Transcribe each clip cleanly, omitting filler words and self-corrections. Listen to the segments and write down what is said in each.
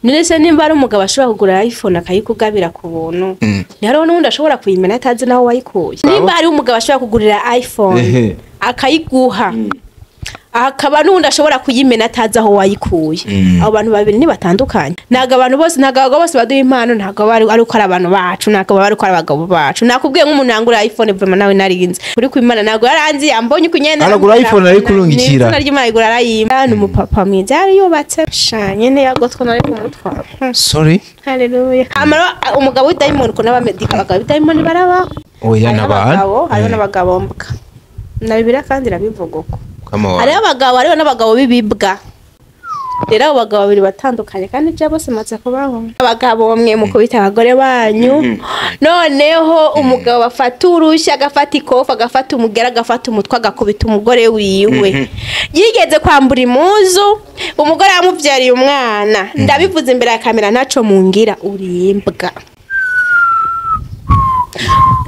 None se nimba ari umugabo ashobora kugura iPhone akayikugabira ku buntu, hariho n'uwundi ashobora kuyimena atazi naho wayikuye. Nimba ari umugabo ashobora kugurira iPhone akayiguha, akaba n'uwundi ashobora kuyimena atazi aho wayikuye, abo bantu babiri ntibatandukanye. Ntabwo abantu bose, ntabwo abagabo bose baduha impano, ntabwo ari uko ari abantu bacu, ntabwo baba ari uko ari abagabo bacu. Nakubwiye nk'umuntu yangura iPhone vraiment nawe narinzi kuri kwimana, ntabwo yaranzi yambonye uko nyene aragura iPhone arikurungikira. Izina ry'Imana igura arayimpa. Ni umupapa mwiza, yari yubatse sha nyene yagotwa nari kumutwara. Sorry. Haleluya. Amara umugabo w'idayimoni ko n'abamedika, abagabo b'idayimoni barabaho. Oya. Hariho n'abantu abagabo, hariho n'abagabo mbwa na Bibiliya kandi irabivuga uko. Come on. Hariho abagabo, hariho n'abagabo b'ibibwa. Rero abo bagabo babiri batandukanye kandi ibya bose maze kubabona. Abagabo mwe mukubita abagore banyu, noneho umugabo afata urushyi, agafata ikofi, agafata umugera, agafata umutwe, agakubita umugore wiwe. Yigeze kwambura impuzu umugore yamubyariye umwana. Ndabivuze imbere ya kamera, ntaco mungira, urimbwa.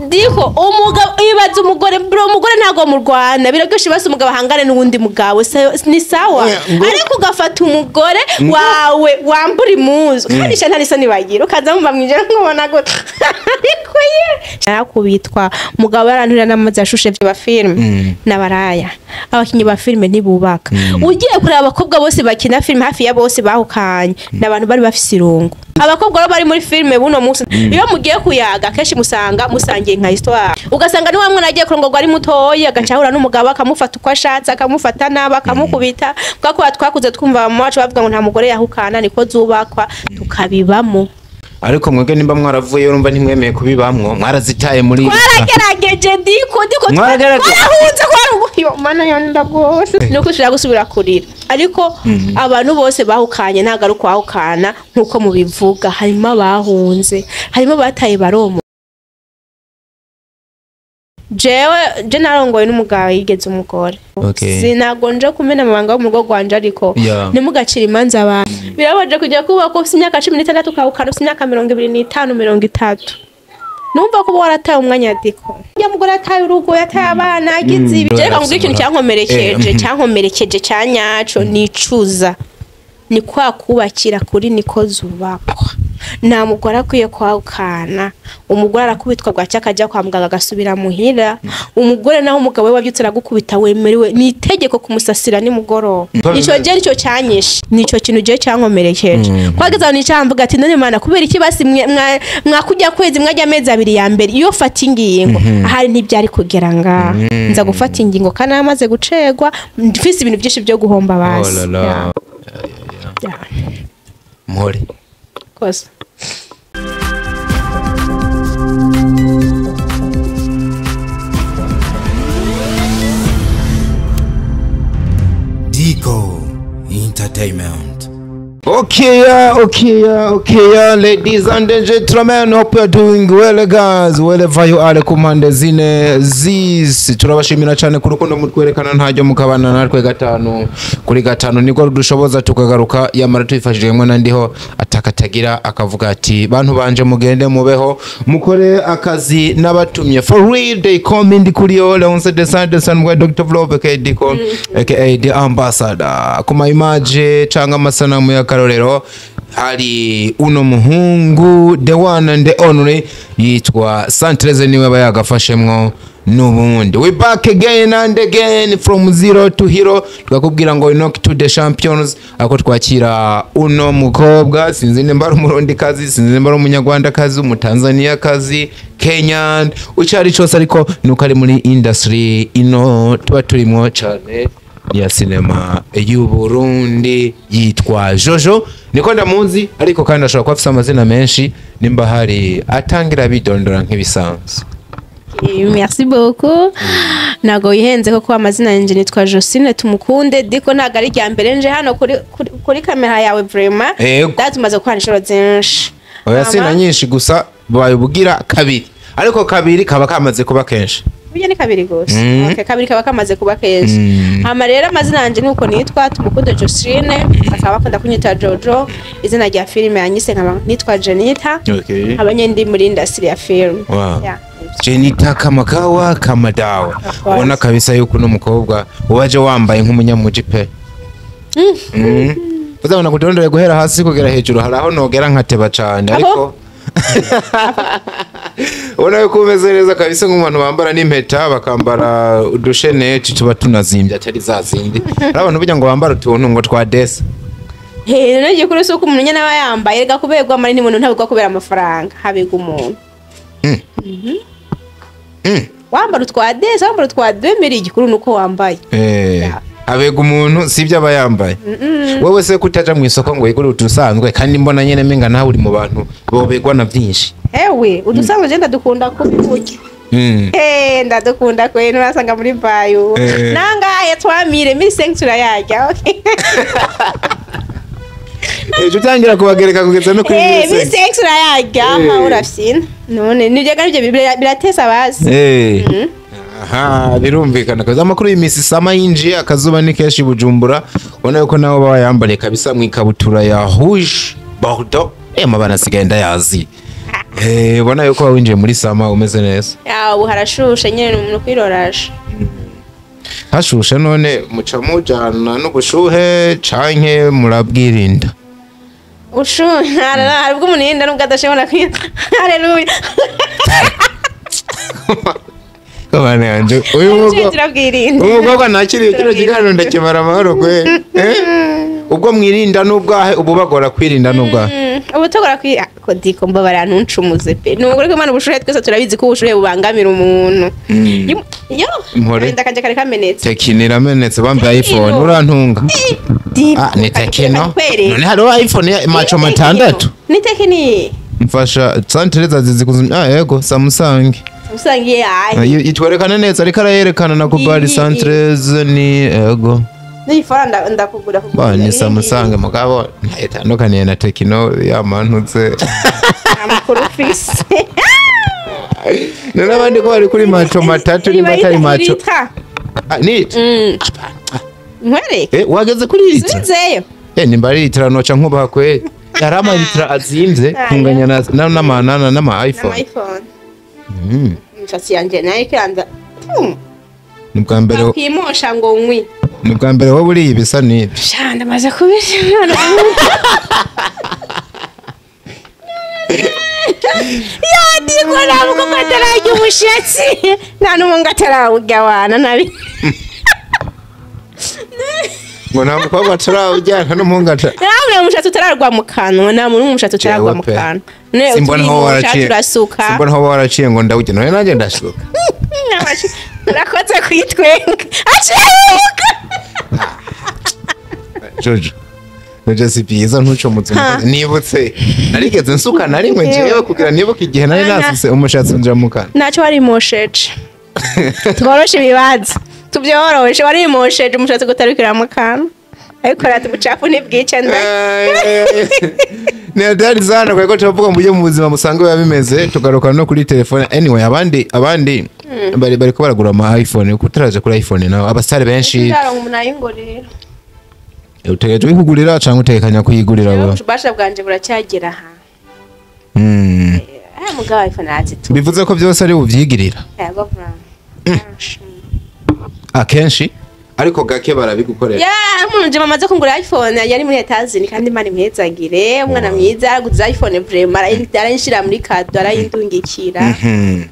Diko umugabo ibaza umugore, bro, umugore ntago mu Rwanda biraryoshe basi umugabo ahangane n'uwundi mugabo ni sawa, ariko ugafata umugore wawe wambura impuzu kandi sha ntari soni bagira, ukaza mumva mwijoro nkubona gute. Ariko ye narakubitwa, mugabo yaranturira n'amazi ashushe ba filime n'abaraya. Abakinyi ba filime ntibubaka. Ugiye kureba abakobwa bose bakina filime, hafi ya bose bahukanye n'abantu bari bafise irungu. Abakobwa rero bari muri filime buno munsi, iyo mugiye kuyaga kenshi musanga musangiye nka histoire, ugasanga ni wa mwana agiye kurongorwa ari mutoyi, agaca ahura n'umugabo akamufata uko ashatse, akamufata nabi, akamukubita. Bwa twakuze twumva mama wacu bavuga ngo nta mugore yahukana, niko zubakwa, tukabibamo. Ariko mwebwe nimba mwaravuye, urumva ntimwemeye kubibamwo, mwarazitaye muri Twaragerageje diko Mwaragerageje. Twarahunze kwaruguyo mana yanda gose nuko ushobora gusubira kurira. Ariko abantu bose bahukanye ntabwo ari ukwahukana nkuko mubivuga, harimo abahunze, harimo abataye baromo. Jewe je narongoye n'umugabo yigeze umugore. Sinago nje kumena amabanga yo mu rugo rwanje, ariko ntimugacire imanza abantu. Birabaje kujya kubaka ufite imyaka 16 ukahukana ufite imyaka 25, 30. Numva kuba warataye umwanya diko. Ya mugore yataye urugo, yataye abana, agize ibi. Reka nkubwire ikintu cyankomerekeje, cyankomerekeje cya nyaco nicuza. Ni kwa kubakira kuri niko zubakwa. Nta mugore akwiye kwahukana. Umugore arakubitwa bwacya akajya kwa muganga agasubira muhira. Umugore naho umugabo we wabyutse aragukubita, wemerewe ni itegeko kumusasira nimugoroba. Ico je nico cyanyishe, nico kintu je cyankomerekeje. Kwageza aho nicara mvuga ati none Mana, kubera iki basi mwakujya kwezi mwajya amezi abiri ya mbere iyo fata ingingo ahari ntibyari kugera ngaha. Nza gufata ingingo kandi namaze gucegwa, mfise ibintu byinshi byo guhomba Oh basi. la la. Yeah. Yeah. Mpore. Kosa. Dico Entertainment. Okay, yeah, ladies and gentlemen, hope you are doing well, guys. Wherever you are, ku mpande zine z'isi, turabashimira cyane ku rukundo mutwerekana ntajyo mukabana natwe gatanu kuri gatanu, niko dushoboza tukagaruka yamara tubifashijwemo na ndiho atakatagira akavuga ati bantu banje mugende mubeho mukore akazi n'abatumye for real. They come in kuri yo Leonce de San de San Dr. Vlove aka Diko aka the ambassador. Ku ma image cyangwa amasanamu y'akarorero hari uno muhungu, the one and the only, yitwa Santreze, niwe aba yagafashemwo n'ubundi. We back again and again, from zero to hero. Tukakubwira ngo knock to the champions. Ako twakira uno mukobwa, sinzi nimba ari umurundikazi, sinzi nimba ari umunyarwandakazi, umutanzaniyakazi, Kenyan, icyo ari cyose, ariko nuko ari muri industry ino tuba turimo cyane ya sinema y'u Burundi, yitwa Jojo, niko ndamuzi, ariko kandi ashobora kuba afite amazina menshi. Nimba hari atangira bidondora nk'ibisanzwe. Merci beaucoup. Ntago wihenze koko, amazina yanjye nitwa Josine Tumukunde. Diko ntago ari irya mbere nje hano kuri kamera yawe vraiment. Yego. Dati tumaze gukorana inshuro zinshi. Oya, sina nyinshi gusa, babibugira kabiri, ariko kabiri kaba kamaze kuba kenshi. Burya ni kabiri gusa. Okay, kabiri kaba kamaze kuba kenshi. Hama rero amazina yanjye nuko nitwa Tumukunde Josine, bakaba bakunda kunyita Jojo. Izina rya filime yanyise nkaba nitwa Jenita. Nkaba nyine ndi muri industry ya film. Wow. Yeah. Jenita kamakawa kamadawa. Of course. Ubona kabisa yuko uno mukobwa ubaje wambaye nk'umunyamuji pe. Uzabona kudondora guhera hasi kugera hejuru hari aho nogera nkateba cane ariko ubona yuko umeze neza kabisa nk'umuntu bambara n'impeta bakambara udusheneti tuba tunazimbye atari za zindi. Hari abantu burya ngo bambara utuntu ngo twa desa. None gikuru suko umuntu nyene aba yambaye rega kuberwa mari ni umuntu ntabwo kubera amafaranga habega umuntu. Wambara utwa desa wambara utwa 2000 igikuru nuko wambaye. Abega umuntu sibyo aba yambaye. Wewe se kutaja mu isoko ngo yigure utusanzwe kandi mbona nyene menga nawe uri mu bantu bobegwa na byinshi. Ewe udusanzwe je ndadukunda kubivuga. Ndadukunda kwe nurasanga muri bayo. Nangaye twamire 1500 turayarya. Okay. Ejo utangira kubagereka kugeza no kuri 1500 turayarya ma urafyina. None nibyo kandi biratesa bazi. Aha birumvikana kaza amakuru y'imisi sama yinjiye akazuba ni keshi Bujumbura ubona yuko nawe baba yambariye kabisa mu ikabutura ya rouge bordeaux mabana sigaye ndayazi. Ubona yuko winjiye muri sama umeze neza. Ubu harashushe nyene umuntu kwirorasha. Hashushe none muca mujana n'ubushuhe canke murabwirinda? Ushuhe hari ubwo umuntu yinda nubwo adashobora kwirinda. Haleluya. Kabane yanje uyu mugobwa nakiriye kino kiganiro ndakimara amahoro kwe. Ubwo mwirinda n'ubwahe ubu bagora kwirinda n'ubwahe? Ubu tugora kodiko mbabara ntuncumuze pe. Nubwo riko Imana ubushuhe twese turabizi ko ubushuhe bubangamira umuntu. Yo ndakanje kare kamenetse. Tekino iramenetse bambaye iPhone urantunga. Ni Tekino. None hariho iPhone ya macho matandatu. Ni Tekino. Mfasha santereza zizi kuzimya yego Samsung. Usangiye ayi. Itwerekana neza ariko arayerekana na Kubali Santrez ni ego. Ni fara ndakugura kugura. Ba ni Samsung mugabo itandukaniye na Tekino yamantutse. Amakuru fisi. None abandi ko bari kuri macho matatu ni batari macho. Ni. Nkwereke. Wageze kuri litra. Sinzeyo. Ni mbari litra noca nkubaha kwe. Yarama litra azinze kunganya na na nama iPhone. Imishatsi yanje nayo ikanda. Ni bwa mbere kwimosha ngo nkwi. Ni bwa mbere wowe uri ibisa nibi. Sha ndamaze kubishimana. Ya ndiko nabuko batarajya umushatsi. Nta n'umuntu atarawurya wana nabi. Ngo nta mukobwa atarawurya nta n'umuhungu atara. Nta umushatsi utararwa mu kanwa, nta muntu umushatsi utararwa mu kanwa. Simbona aho waraciye. Simbona aho waraciye ngo ndawurya none nanjye ndashuka. Urakoze kwitwenga. Aciye. Jojo. Nje si byiza ntucomutse nibutse narigeze nsuka narimwe njewe kugira nibuke igihe nari nasuse umushatsi nja mu kanwa. Naco wari mosheje. Tworoshe ibibazo. Tubyoroshe wari mosheje umushatsi gutarukira mu kanwa. Ariko rati bucafu ntibwice nda. Ni atari sana kwa turavuga mu buryo mu buzima busanzwe biba bimeze tugaruka no kuri telefone. Anyway abandi bari ko baragura ama iPhone kutaraje kuri iPhone nawe abasare benshi ndaronka umuntu ayingurira. Utegereje kuyigurira cyangwa utekanya kuyigurira wewe? Ububasha bwanje buracyagera aha. Mugabo iPhone arazitu. Bivuze ko byose ari uvyigirira. Yego Akenshi ariko gake barabigukorera. Ya, umuntu je mamaze kungura iPhone yari muri Etazini kandi Imana imhezagire, umwana mwiza araguze iPhone vraiment arayinshira muri kado arayindungikira.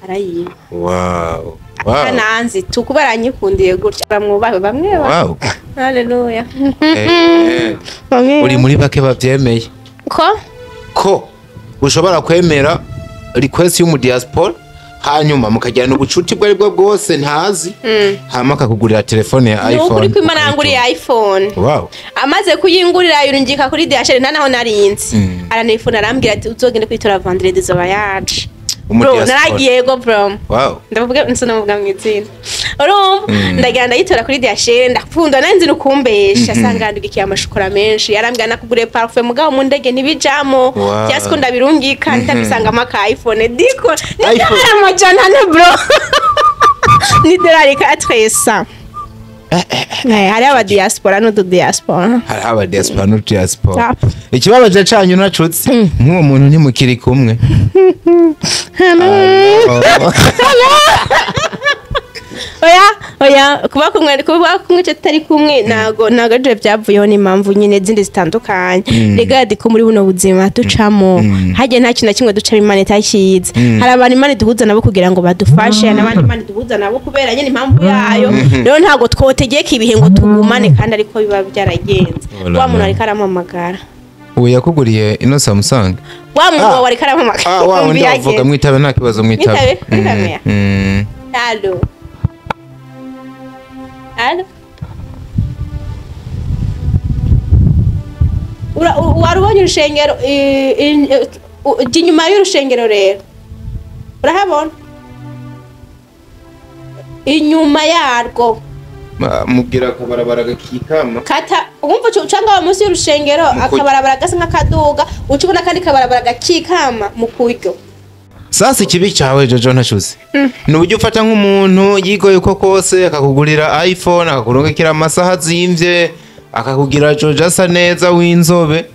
Arayimpa. Wow. Wow. Nanzi tukuba aranyikundiye gutya bamwubahe bamwe. Wow. Haleluya. Uri muri bake bavyemeye. Ko ushobora kwemera request y'umu diaspora hanyuma mukajyana ubucuti bwo aribwo bwose ntazi hama akakugurira telefone ya iPhone. Nukuri ko Imana yanguriye iPhone. Wow. Amaze kuyingurira yurungika kuri DHL nta naho narinzi. Aranifuna arambwira ati uzogende kwitora vendredi zoba yaje. Bro, naragiye go bro. Wow. Ndavuga nsinavuga mu izina. Urumva ndagira ndayitora kuri DHL ndakunda nanzi nukumbesha sanga ndugikiye amashokora menshi yarambwira nakugure parfum mugabo mu ndege ntibijamo. Cyasiko ndabirungika ndabisanga maka iPhone diko. Ni amajana ane bro. Ni dolari 400. Hari aba diaspora no diaspora. Hari aba diaspora no diaspora. Ikibabaje canyu nacutse nk'uwo muntu ntimukiri kumwe. Oya kuba kumwe tutari kumwe ntago je byavuyeho n'impamvu nyine zindi zitandukanye. Rega diko muri buno buzima ducamo hajye nta kintu na kimwe ducamo Imana itakizi. Hari abantu Imana iduhuza nabo kugira ngo badufashe, n'abandi Imana iduhuza nabo kubera nyine impamvu yayo. Rero ntago twotegeka ibihe ngo tugumane kandi ariko biba byaragenze. Wa muntu ariko arampamagara. Ubu yakuguriye ino Samsung. Wa muntu wawe ariko arampamagara. Wa wundi wavuga mwitabe nta kibazo mwitabe. Mwitabe. Allo. Allo. Warubonye urushengero inyuma y'urushengero rero. Urahabona? Inyuma yarwo. Mubwira akabarabara gakikama. Kata umva ucanga wa munsi y'urushengero akabarabara gasa nk'akaduga ucubona kandi kabarabara gakikama mu kuryo. Sasa ikibi cyawe Jojo ntacuze. Ni uburyo ufata nk'umuntu yigoye uko kose akakugurira iPhone, akakurungikira amasaha azimvye, akakugira Jojo asa neza w'inzobe,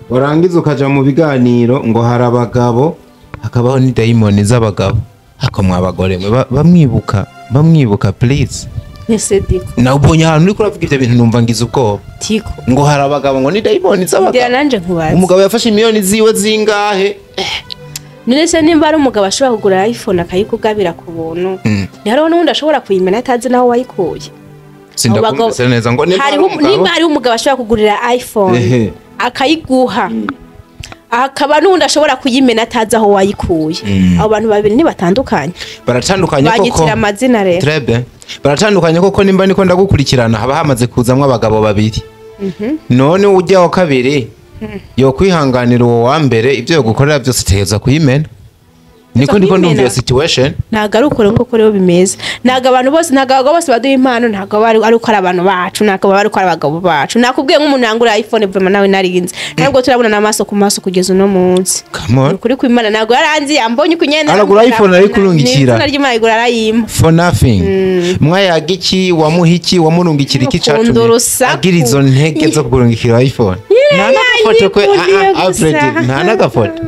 warangiza ukaja mu biganiro ngo hari abagabo, hakabaho ni dayimoni z'abagabo. Hako abagore mwe bamwibuka please. Nese diko. Na ubonye ahantu uriko uravuga ivyo bintu numva ngize ubwoba. Tiko. Ngo hari abagabo ngo ni dayimoni z'abagabo. Ngira nanje nkubaze. Umugabo yafashe miliyoni ziwe zingahe? None se nimba ari umugabo ashobora kugura iPhone akayikugabira ku buntu, hariho n'undi ashobora kuyimena atazi naho wayikuye. Sindakumvise neza ngo nimba hari umugabo ashobora kugurira iPhone akayiguha, akaba n'undi ashobora kuyimena atazi aho wayikuye. Abo bantu babiri ni batandukanye. Baratandukanye koko. Bagitira amazina rero. Très bien. Baratandukanye koko nimba niko ndagukurikirana haba hamaze kuzamwa abagabo babiri. None ujya wa kabiri yo kwihanganira uwo wa mbere ibyo yogukorera byose tegeza kuyimena. Niko ndiko ndumva iyo situation. Ntago ari uko nguko rero bimeze. Ntago abantu bose, ntago abagabo bose baduha impano, ntago ari uko ari abantu bacu, ntago bari uko ari abagabo bacu. Nakubwiye nk'umuntu yangura iPhone vraiment nawe narinze. Ntabwo turabona n'amaso ku maso kugeza uno munsi. Kuri kwimana ntago yaranzi yambonye kunyenda. Aragura iPhone ari kurungikira. Izina ry'Imana igura arayima. For nothing. Mwayaga iki wamuha iki wamurungikira iki cyatumye agira izo ntege zo kurungikira iPhone. Nta nagafoto kwe Alfred nta nagafoto.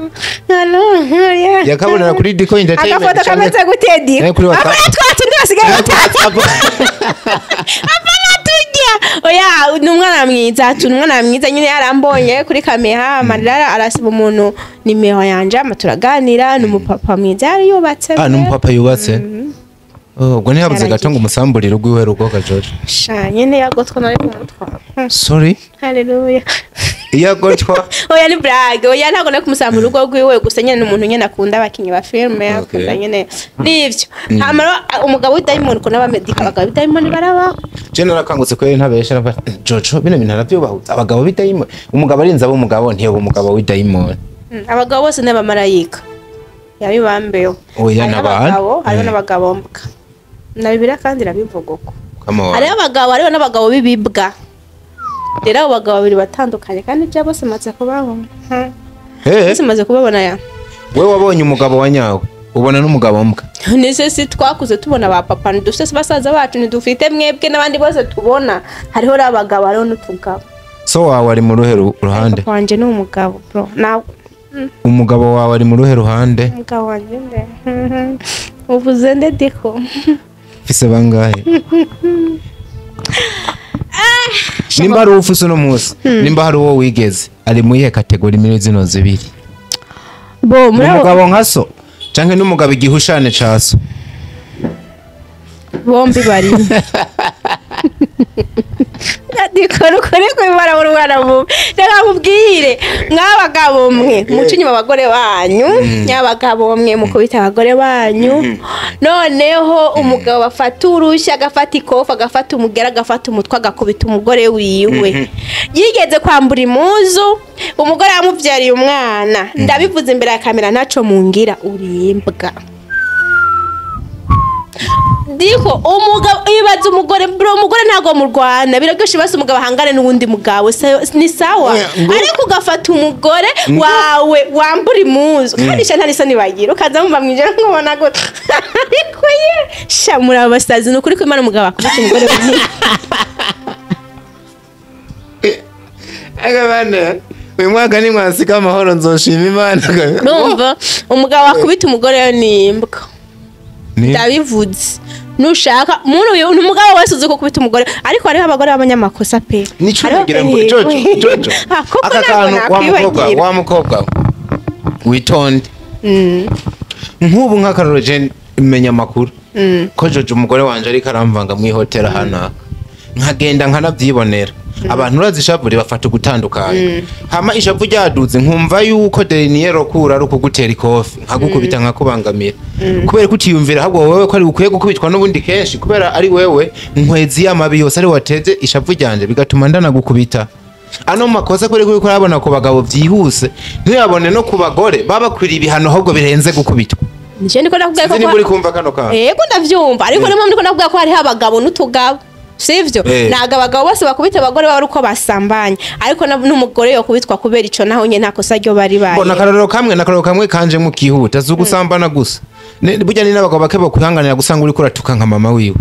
Yakabonera kuri Diko Entertainment. Agafoto kameze gute Diko? Abana twatindi basigaye batatu. Abana tujya. Oya ni umwana mwiza, ni umwana mwiza nyine yarambonye kuri kamera amarira arasiba umuntu nimero yanje turaganira, ni umupapa mwiza yari yubatse. Ni umupapa yubatse. Ubwo ntiyabuze gato ngo umusamburire ugwiwe rugo ka George. Sha nyine yagotwa nari kumutwa. Sorry. Hallelujah. Iyagotwa. Oya ni blague. Oya ntago nari kumusambura urugo rwiwe gusa nyine umuntu nyine akunda abakinyi ba filme akunda nyine nivyo. Hamara umugabo w'Diamond ko n'abamedika abagabo b'Diamond barabaho. Je narakangutse kweri ntabesha navuga Jojo bino bintu aravyubahutse abagabo b'Diamond. Umugabo arinze abo umugabo ntiyo umugabo w'Diamond. Abagabo bose n'abamarayika. Yabibambeyo. Oya n'abantu. Hariho n'abagabo mbwa. Na Bibiliya kandi irabivuga uko. Hariho abagabo, hariho n'abagabo b'ibibwa. Rero abo bagabo babiri batandukanye kandi ibya bose maze kubabona. Bose maze kubabona ya. Wewe wabonye umugabo wa nyawe, ubona n'umugabo mbwa. Nese si twakuze tubona ba papa ntidufite basaza bacu ntidufite mwebwe n'abandi bose tubona. Hariho abagabo hariho n'utugabo. So wawe ari mu ruhe ruhande? Papa wanje ni umugabo bro. Nawe umugabo wawe ari mu ruhe ruhande? Umugabo wanje nde? Uvuze nde Diko? Fise bangahe? Nimba ari ufuse no munsi, nimba hari uwo wigeze, ari mu iyihe kategori muri zino zibiri? Bo muri umugabo nka so canke n'umugabo igihushane ca so? Bombi bari. Diko rukore kwibara mu rwana mu. Reka mubwire mwabagabo mwe muce inyuma abagore banyu, nyabagabo mwe mukubita abagore banyu. Noneho umugabo afata urushya agafata ikofa agafata umugera agafata umutwe agakubita umugore wiwe. Yigeze kwambura imuzu umugore yamuvyariye umwana. Ndabivuze imbere ya kamera ntaco mungira urimbwa. Diko umugabo ibaza umugore bro umugore ntago mu Rwanda biraryoshe basi umugabo ahangane n'uwundi mugabo ni sawa ariko ugafata umugore wawe wambura imuzu kandi sha ntari soni bagira ukaza mumva mwijera nkubona gute ariko ye sha muri abasazi nukuri ko Imana umugabo akubita umugore Aga bana uyu mwaka ni mwasika amahoro nzoshima Imana. Numva umugabo akubita umugore ni imbwa. Ndabivuze, nushaka muntu uyu umugabo wese uzi ko kubita umugore, ariko hariho abagore b'abanyamakosa pe. Nico Hariho- nagira ngo Jojo, Jojo, Ah, koko aka ntabwo kantu, wa mukobwa, nakwibagira. wa mukobwa witonde. Nk'ubu nk'akaroro, je menya amakuru ko Jojo umugore wanje ariko aramvanga mu ihoteli hano, nkagenda nkanabyibonera. Abantu urazi ishavu ribafata ugutandukanya. Hama ishavu ryaduze, nkumva yuko dernier kura ari ukugutera ikofi, nkagukubita, nkakubangamira, kubera ko utiyumvira ahubwo wowe ko ari ukwiye gukubitwa n'ubundi kenshi, kubera ari wewe nkwezi y'amabi yose, ari wateze ishavu ryanje, bigatuma ndanagukubita. Ano makosa kubera ko urabona ku bagabo byihuse, ntuyabone no ku bagore baba bakwiriye ibihano ahubwo birenze gukubitwa. Nije ndiko nakubwira ko Sinzi nimba uri kumva kano kantu. Yego, ndavyumva, ariko niyo mpamvu ndiko nakubwira ko hariho abagabo n'utugabo, sivyo? Ntabwo abagabo bose bakubita abagore baba ari uko basambanye, ariko n'umugore yokubitwa kubera ico, naho nyene nta kosa ryo bari baye. Bona akarorero kamwe, n'akarorero kamwe kanje mukihuta, si ugusambana gusa. Burya ni n'abagabo bake bakwihanganira gusanga uriko uratuka nka mama wiwe.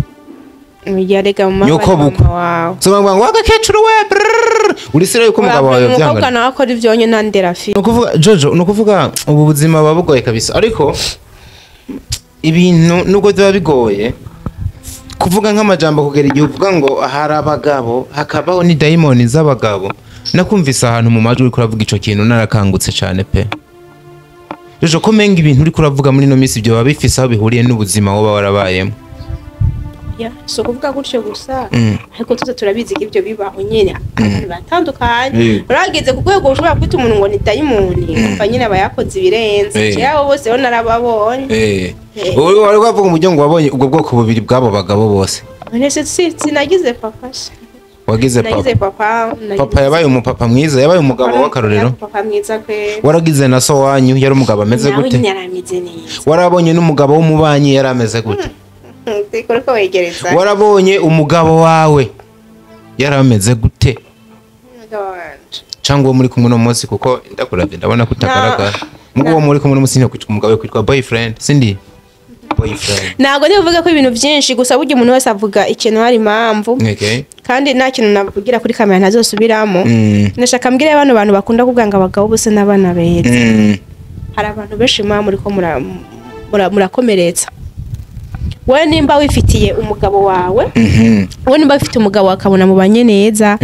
Yarega mu Nyoko bukwe. mama wawe. So bavuga ngo agakecuru we, brrrr. Urisira yuko umugabo wawe Umukobwa byangana. nawe akora ivyo nyene ntandera fi. Ni ukuvuga Jojo, ni ukuvuga ubu buzima buba bugoye kabisa, ariko ibintu nubwo biba bigoye kuvuga nk'amajambo, kugera igihe uvuga ngo hari abagabo hakabaho ni dayimoni z'abagabo. Nakumvise ahantu mu majwi uriko uravuga ico kintu, narakangutse cane pe. Jojo, ko menga ibintu uriko uravuga muri ino minsi byoba bifise aho bihuriye n'ubuzima woba warabayemo. Ya, si ukuvuga gutyo gusa, ariko tuze turabizi ko ibyo bibaho nyine, abantu batandukanye. Urageze ku rwego ushobora kwita umuntu ngo ni dayimoni, umva nyine aba yakoze ibirenze. Jewe abo bose rero narababonye. Wowe wari wavuga umuryo ngo wabonye ubwo bwoko bubiri bw'abo bagabo bose. None se sinagize papa se? Wagize papa. Nagize papa. Papa yabaye umupapa mwiza, yabaye umugabo w'akarorero. Papa mwiza kwe. Waragize na so wanyu, yari umugabo ameze Nawe gute? nyine yarameze neza. Warabonye n'umugabo w'umubanyi, yari ameze gute? Ndikora ko wegereza. Warabonye umugabo wawe, yari ameze gute? Umugabo wanje. Cyangwa uwo muri kumwe uno munsi, kuko ndakuravye ndabona ko utagaragara. Mugo uwo muri kumwe uno munsi ntiyokwitwa umugabo, kwitwa boyfriend, sindi boyfriend. Ntabwo ndi buvuge ko ibintu byinshi, gusa burya umuntu wese avuga ikintu hari impamvu. Kandi nta kintu navugira kuri kamera ntazosubiramo. Ndashaka mbwire bano bantu bakunda kuvuga ngo abagabo bose n'abana beza. Hari abantu benshi muba muriko murakomeretsa. Wowe nimba wifitiye umugabo wawe, wowe nimba wifitiye umugabo akabona mubanye neza,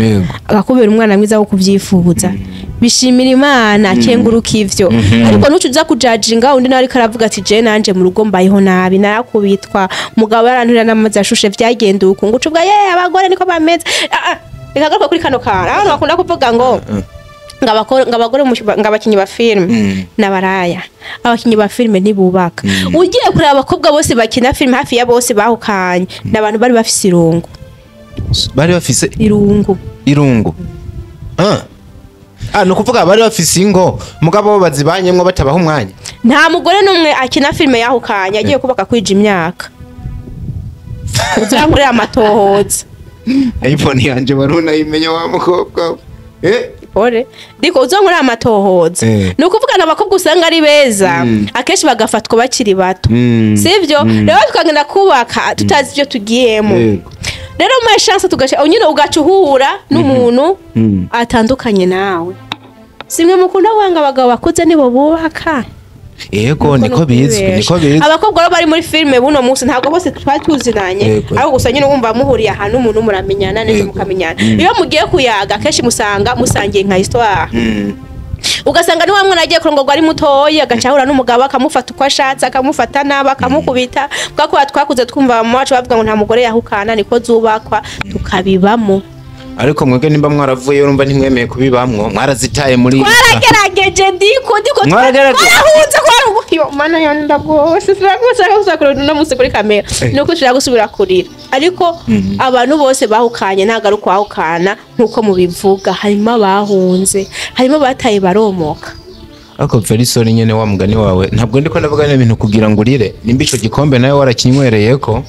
akakubera umwana mwiza wo kubyifuza, bishimira Imana, kenguruka ivyo. Ariko ntuce uza kujajinga undi nawe ariko aravuga ati je nanje mu rugo mbayeho nabi, narakubitwa, umugabo yaranturira n'amazi ashushe, vyagenda uku, ngo uce ubwa ye abagore niko bameze. Ah, ah, reka garuka kuri kano kantu abantu bakunda kuvuga ngo ngo abagore ngo abakinyi ba filime n'abaraya, abakinyi ba filime ntibubaka. Ugiye kureba abakobwa bose bakina filime, hafi ya bose bahukanye ni abantu bari bafise irungu. Bari bafise Irungu. Irungu. Ah, ni ukuvuga bari bafise ingo, mugabo bo bazibanyemwo batabaha umwanya. Nta mugore n'umwe akina filime yahukanye agiye kubaka kwija imyaka. Uzankorera amatohoza. iPhone yanje wari unayimenya wa mukobwa we. Pole ndiko uzankorera amatohoza. Ni ukuvuga na abakobwa usanga ari beza, akenshi bagafatwa bakiri bato, sivyo? Rero tukagenda kubaka tutazi ibyo tugiyemo. Rero muri chance tugaca nyine ugaca uhura n'umuntu atandukanye nawe. Simwe mukunda wanga abagabo bakuze nibo bubaka. Yego, niko bizwi, niko bizwi. Abakobwa rero bari muri filime buno munsi ntabwo bose twari tuzinanye, ariko gusa nyine wumva muhuriye ahantu umuntu muramenyana neza, mukamenyana. Iyo mugiye kuyaga akenshi musanga musangiye nka histoire. Ugasanga ni wa mwana agiye kurongorwa ari mutoya, agaca ahura n'umugabo akamufata uko ashatse, akamufata nabi, akamukubita. Kubera ko twakuze twumva mama wacu bavuga ngo nta mugore yahukana, niko zubakwa, tukabibamo. Ariko mwebwe nimba mwaravuye, urumva ntimwemeye kubibamwo, mwarazitaye muri Twaragerageje, ndiko Mwaragerageje? twarahunze yo mana yo ndagose sinagusaka gusubira kurira uno munsi kuri kamera. Nuko ushaka gusubira kurira, ariko abantu bose bahukanye ntabwo ari ukwahukana nkuko mubivuga. Harimo abahunze, harimo abataye baromoka. Ariko very sorry nyene wa mugani wawe, ntabwo ndiko ndavuga n'ibintu kugira ngo urire, nimba ico gikombe nawe warakinywereyeko.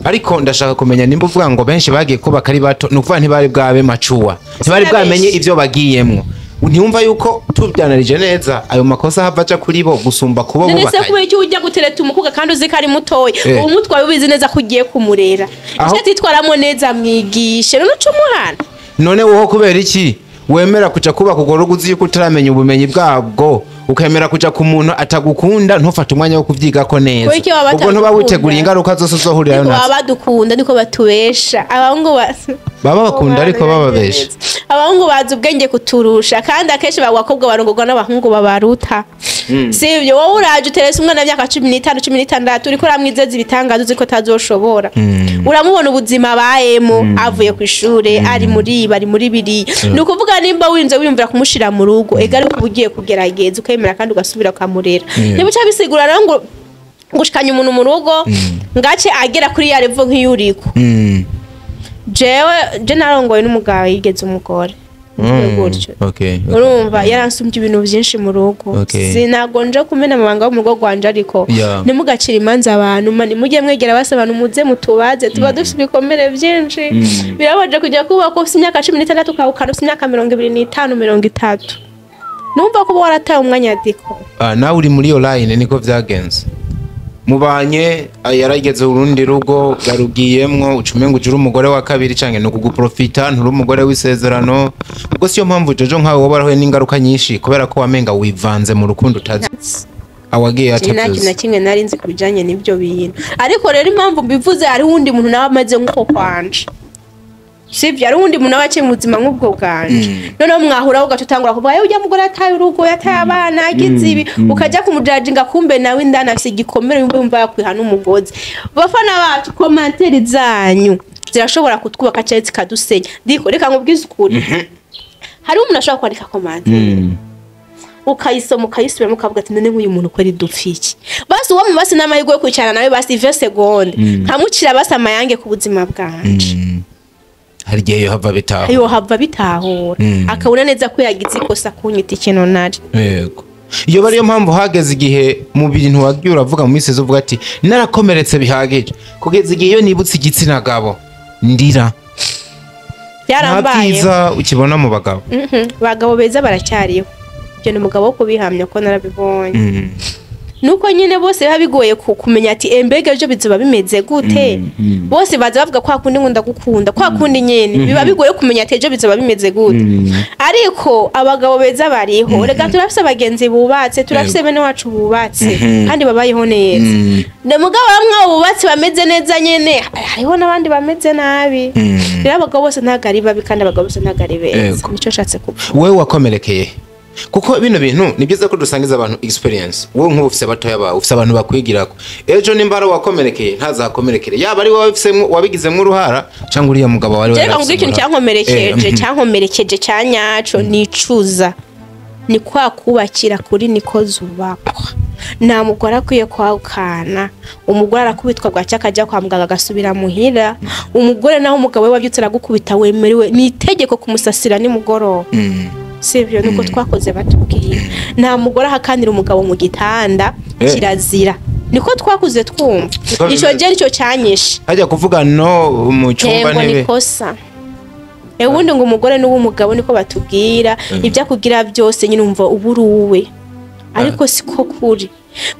Ariko ndashaka kumenya nimba uvuga ngo benshi bagiye kubaka ari bato, ni ukuvuga ntibari bwabe macuwa, ntibari bwamenye ivyo bagiyemwo. Ntiwumva yuko tubyanarije neza ayo makosa hava aja kuri bo gusumba kubo None se bubakanye? kubera icyo ujya gutereta umukobwa kandi uzi ko ari mutoya, uwo mutwaye ubizi neza ko ugiye kumurera, icyo atitwaramo neza mwigishe, none uca umuhana. None wowe kubera iki wemera kuja kubaka urwo rugo uzi yuko utaramenya ubumenyi bwabwo? Ukemera kuja ku muntu atagukunda, ntufate umwanya wo kuvyigako neza. Ubwo ntuba witeguriye ingaruka zose uzohurirayo Niko nazo. baba badukunda, niko batubesha. Abahungu Baba bakunda ariko bababesha. Abahungu bazi ubwenge kuturusha, kandi akenshi abakobwa barongorwa n'abahungu babaruta. Sivyo, wowe uraje uterese umwana w'imyaka 15, 16, uriko uramwizeza ibitangaza uzi ko atazoshobora. Uramubona ubuzima abayemo, avuye ku ishure, ari muri ibi, ari muri biriya. Ni ukuvuga nimba winze wiyumvira kumushira mu rugo, ega ariko uba ugiye kugerageza ukemera kandi ugasubira ukamurera. Ntibuca bisigura rero ngo gushikanya umuntu mu rugo ngace agera kuri ya level nk'iyuriko. Jewe je narongoye n'umugabo yigeze umugore. Gutyo. Urumva yaransumbye ibintu byinshi mu rugo. Sinago nje kumena amabanga yo mu rugo rwanje, ariko ntimugacire imanza abantu, mani mujye mwegera basa abantu, muze mutubaze, tuba dufite ibikomere byinshi. Birabaje kujya kubaka ufite imyaka 16 ukahukana ufite imyaka 25, 30. Numva ko uba warataye umwanya diko. Nawe uri muri iyo line, niko vyagenze. Mubanye yarageze urundi rugo garugiyemwo, ucumenga ujura umugore wa kabiri canke no kuguprofita, nturi umugore w'isezerano. Ubwo siyo mpamvu Jojo nkawe woba warahuye n'ingaruka nyinshi kubera ko wamenga wivanze mu rukundo utazi awagiye Nta kintu na atavuze. kimwe nari nzi ku bijanye n'ibyo bintu. Ariko rero impamvu mbivuze, hariho uwundi muntu nawe ameze nk'uko kwanje. Sivyo, hariho uwundi muntu nawe aciye mu buzima nk'ubwo bwanje. Noneho mwahura ugaca utangura kuvuga, "Ewe, ujya mugore yataye urugo, yataye abana, agize ibi," ukajya kumujajinga, kumbe nawe indani afise igikomere, yumva yakwiha n'umugozi. Bafana bacu, commentaires zanyu zirashobora kutwubaka cyangwa zikadusenya. Diko, reka nkubwize ukuri. Hariho umuntu ashobora kwandika commentaire, ukayisoma, ukayisubiramo, ukavuga ati none nk'uyu muntu kweri dupfa iki? Basi uwo mubasi n'amahirwe yo kwicarana nawe basi 20 secondes, nkamucira basi amayange ku buzima bwanje. Hari igihe yohava bitaho. Yohava bitahura, akabona neza ko yagize ikosa kunyita ikintu nari. Yego, iyo bariyo mpamvu hageze igihe mu bintu wagiye uravuga mu minsi uvuga ati narakomeretse bihagije, kugeza igihe iyo nibutse igitsina gabo ndira. Nta Byarambayeho. byiza ukibona mu bagabo. Abagabo beza baracyariho, ibyo ni umugabo wo kubihamya ko narabibonye. Nuko nyine bose biba bigoye kumenya ati mbega ejo bizoba bimeze gute. Bose baza bavuga kwa kundi ngo ndagukunda, kwa kundi nyene biba bigoye kumenya ati ejo bizoba bimeze gute. Ariko abagabo beza bariho. Reka, turafise abagenzi bubatse, turafise bene wacu bubatse kandi babayeho neza. Ne mugabo bamwe abo bubatse bameze neza nyene, hariho n'abandi bameze nabi. Rero abagabo bose ntabwo ari babi, kandi abagabo bose ntabwo ari beza. Nico nshatse kuvuga. Wowe wakomerekeye, kuko bino bintu ni byiza ko dusangiza abantu experience. Wowe nk'ubu ufise batoya bawe, ufise abantu bakwigirako, ejo nimba ari wakomerekeye ntazakomerekere, yaba ari wowe wabigizemwo uruhara cyangwa uriya mugabo wari Reka nkubwire ikintu cyankomerekeje, cyankomerekeje cya nyaco nicuza, ni kwa kubakira kuri niko zubakwa. Nta mugore akwiye kwahukana. Umugore arakubitwa, bwacya akajya kwa muganga, agasubira muhira. Umugore naho umugabo we wabyutse aragukubita, wemerewe ni itegeko kumusasira nimugoroba. Sibyo? Nuko twakoze batubwira, nta mugore ahakanira umugabo mu gitanda. Kirazira, niko twakuze twumva. Niko Ico bimeze. gihe nicyo cyanyishe. Hajya kuvuga no mu cyumba Yego, ntebe. Nikosa ubundi ngo umugore n'uw'umugabo, niko batubwira. Ibyo akubwira byose nyine umva uba uri uwe, ariko siko kuri,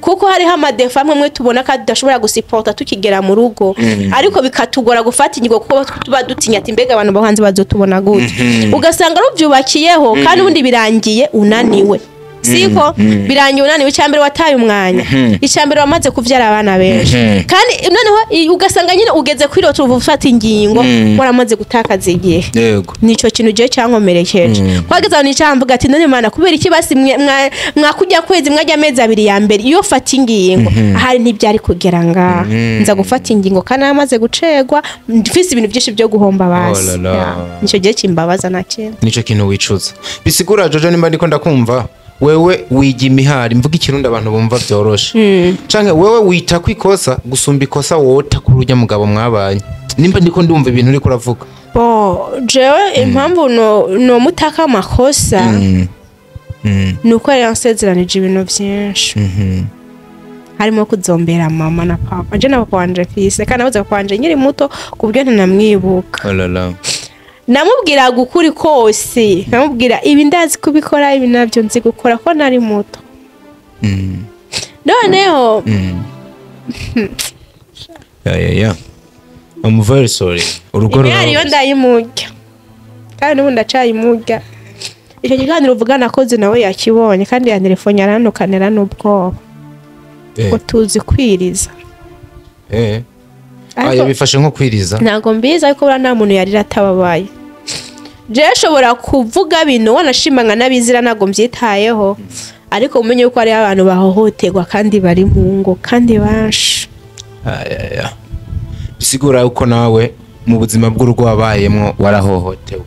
kuko hariho ama défauts amwe amwe tubona ko tudashobora gusupporta tukigera mu rugo, ariko bikatugora gufata ingingo kuko tuba dutinya ati mbega abantu bo hanze bazotubona gute? Ugasanga rubyubakiyeho, kandi ubundi birangiye unaniwe. Siko birangiye unaniwe? Icyambere wataye umwanya, icyambere wamaze kubyara abana benshi, kandi noneho ugasanga nyine ugeze kuri roto ufata ingingo waramaze gutakaza igihe. Nico kintu gihe cyankomerekeje. Kwageze aho nicara mvuga ati none Mana, kubera iki basi mwakujya kwezi mwajya amezi 2 ya mbere iyo fata ingingo, ahari ntibyari kugera ngaha. Nza gufata ingingo kandi namaze gucegwa, mfise ibintu byinshi byo guhomba basi. Oh la la. Ya, nico gihe kimbabaza nta kintu. Nico kintu wicuza. Bisigura Jojo, nimba ndiko ndakumva, wewe wiga imihari, mvuga ikirundi abantu bumva byoroshe, canke wewe wita kwikosa gusumba ikosa wota kuri urya mugabo mwabanye, nimba ndiko ndumva ibintu uriko uravuga. Bon, jewe impamvu no mutaka amakosa ni uko yari yansezeranije ibintu byinshi, harimo kuzombera mama na papa. Je na papa wanje mfise, kandi nabuze papa wanje nkiri muto ku buryo ntanamwibuka. Oh la la. Namubwiraga ukuri kose, namubwira ibi ndazi kubikora, ibi nabyo nzi gukora, ko nari muto. Noneho Yeah. I'm very sorry. Urugo imihari yo rurababaza. ndayimurya, kandi n'ubu ndacayimurya. Icyo kiganiro uvuga nakoze nawe yakibonye kandi ya telefone yarantukanira n'ubwoba ngo tuzi kwiriza. Yabifashe nko kwiriza. Ntabwo mbizi, ariko buriya nta muntu yarira atababaye. Jewe nshobora kuvuga bino wanashima nkanabizira, ntabwo mbyitayeho, ariko umenye yuko hariho abantu bahohoterwa kandi bari mu ngo kandi benshi. Bisigura yuko nawe mu buzima bw'urugo wabayemwo warahohotewe,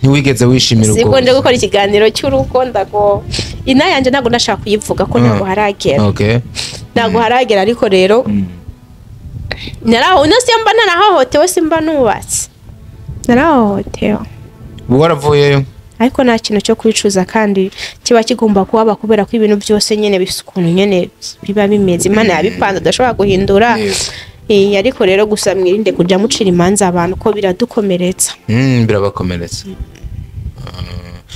ntiwigeze wishimira ubwo. Sibwo nje gukora ikiganiro cy'urugo, ndago ina yanje ntabwo ndashaka kuyivuga ko ntabwo haragera. Ntabwo haragera, ariko rero naraho uno simba narahohotewe, simba nubatse, narahohotewe. Ubu waravuyeyo? Ariko nta kintu cyo kwicuza kandi kiba kigomba kuhaba, kubera ko ibintu byose nyene bifite ukuntu nyene biba bimeze, Imana yabipanze udashobora guhindura. Ariko rero gusa mwirinde kuja mucira imanza abantu ko biradukomeretsa. Birabakomeretsa.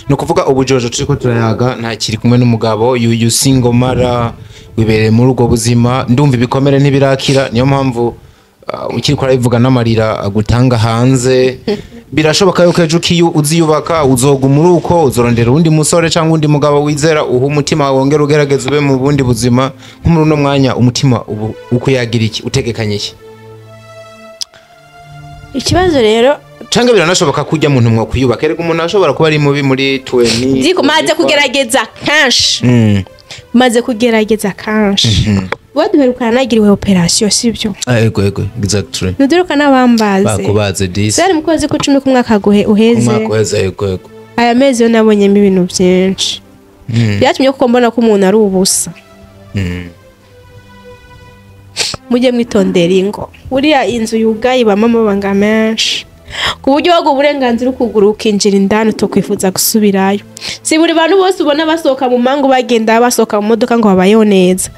Ni ukuvuga ubu Jojo turiko turayaga ntakiri kumwe n'umugabo, you single mara wibereye muri ubwo buzima, ndumva ibikomere ntibirakira, niyo mpamvu ukiri kurabivuga n'amarira agutanga hanze. Birashoboka yuko ejo ukiyu uziyubaka uzoguma uri uko, uzorondera uwundi musore cyangwa undi mugabo wizera, uha umutima wawe wongere ugerageze ube mu bundi buzima. Nko muri uno mwanya umutima ubu ukuyagira iki, utegekanye iki? Ikibazo rero Cyangwa biranashoboka ko ujya muntu mwakwiyubaka, erega umuntu ashobora kuba ari mubi muri 20. Ziko maze kugerageza kenshi. Maze kugerageza kenshi. Waduherukana nagiriwe operation, sibyo? Ego ego, exactly. Nuduruka n'abambaze. Bakubaze disi. Byari mu kwezi kwa 10 k'umwaka guhe uheze. Umwaka uheze, ego ego. Aya mezi yo nabonyemo ibintu byinshi. Byatumye kuko mbona ko umuntu ari ubusa. Mujye mwitondera ingo. Buriya inzu yugaye ibamo amabanga menshi, ku buryo waguha uburenganzira ukuguru ukinjira indani utokwifuza gusubirayo. Si buri bantu bose ubona basohoka mu mangu bagenda basohoka mu modoka ngo babayeho neza.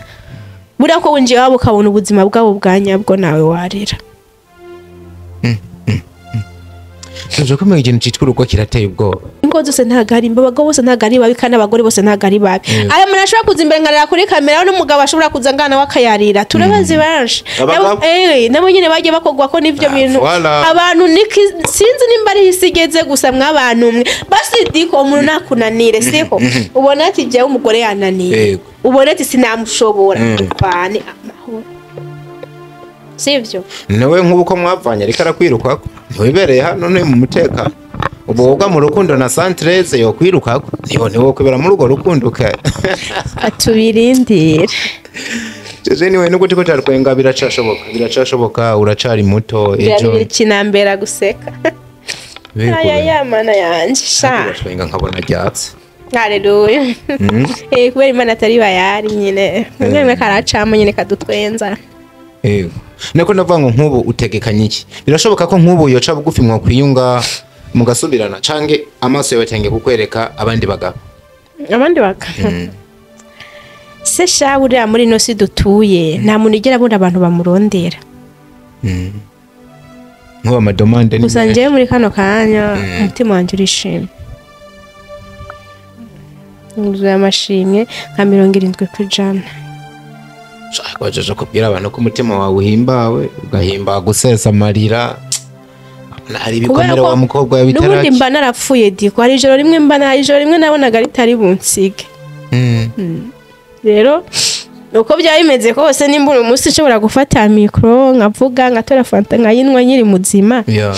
Buriya ko winjiye iwabo ukabona ubuzima bwabo bwa nyabwo nawe warira. Jojo, ko ikintu citwa urugo kirateye ubwoba. Ingo zose ntabwo ari mbi, abagabo bose ntabwo ari babi kandi abagore bose ntabwo ari babi. Aya muntu ashobora kuza imbere nkarira kuri kamera, n'umugabo ashobora kuza ngana we akayarira. Turabazi benshi. Abagabo? Nabo nyine bagiye bakogwa ko n'ivyo bintu. Voilà. Abantu niki sinzi nimba ari isi igeze gusa mwabantu mwe. Basi diko umuntu nakunanire siko. Ubona ati jewe umugore yananiye. Ubona ati sinamushobora. Bane amahoro. Sivyo? Nawe nk'ubu ko mwavanye ariko arakwirukako, ntiwibereye hano ni mu mutekano. Ubu wobwa mu rukundo na Santreze yokwirukako, niho niwo kwibera muri urwo rukundo ka. Atubirindire. Jeje niwe nubwo turiko turatwenga, biracashoboka, biracashoboka, uracari muto ejo. Kinambera guseka. Aya ya mana yanje sha. Turatwenga nkabona ryatse. Haleluya. Kubera Imana atari bayari nyine. Mwe karacamo nyine kadutwenza. Yego. Niko ndavuga ngo nk'ubu utegekanye iki? Birashoboka ko nk'ubu yoca bugufi mwakwiyunga mugasubirana, canke amaso yawe atangiye kukwereka abandi bagabo? Abandi bagabo. Se sha, buriya muri ino si dutuye nta muntu igera abona abantu bamurondera. Nk'ubu ama demandes ni Gusa menshi. njyewe muri kano kanya umutima wanjye urishimye, wuzuye amashimwe nka 70%. Shaka wajeje kubwira abantu ko umutima wawe uhimbawe, ugahimba gusesa amarira. Hari ibikomere wa mukobwa wawe N'ubundi bitaraki. mba narapfuye diko, hari ijoro rimwe mba hari ijoro rimwe nabonaga ritari bunsige. Rero uko byaba bimeze kose, nimba uyu munsi nshobora gufata mikoro nkavuga, nkatora fanta nkayinywa nkiri muzima, Ya.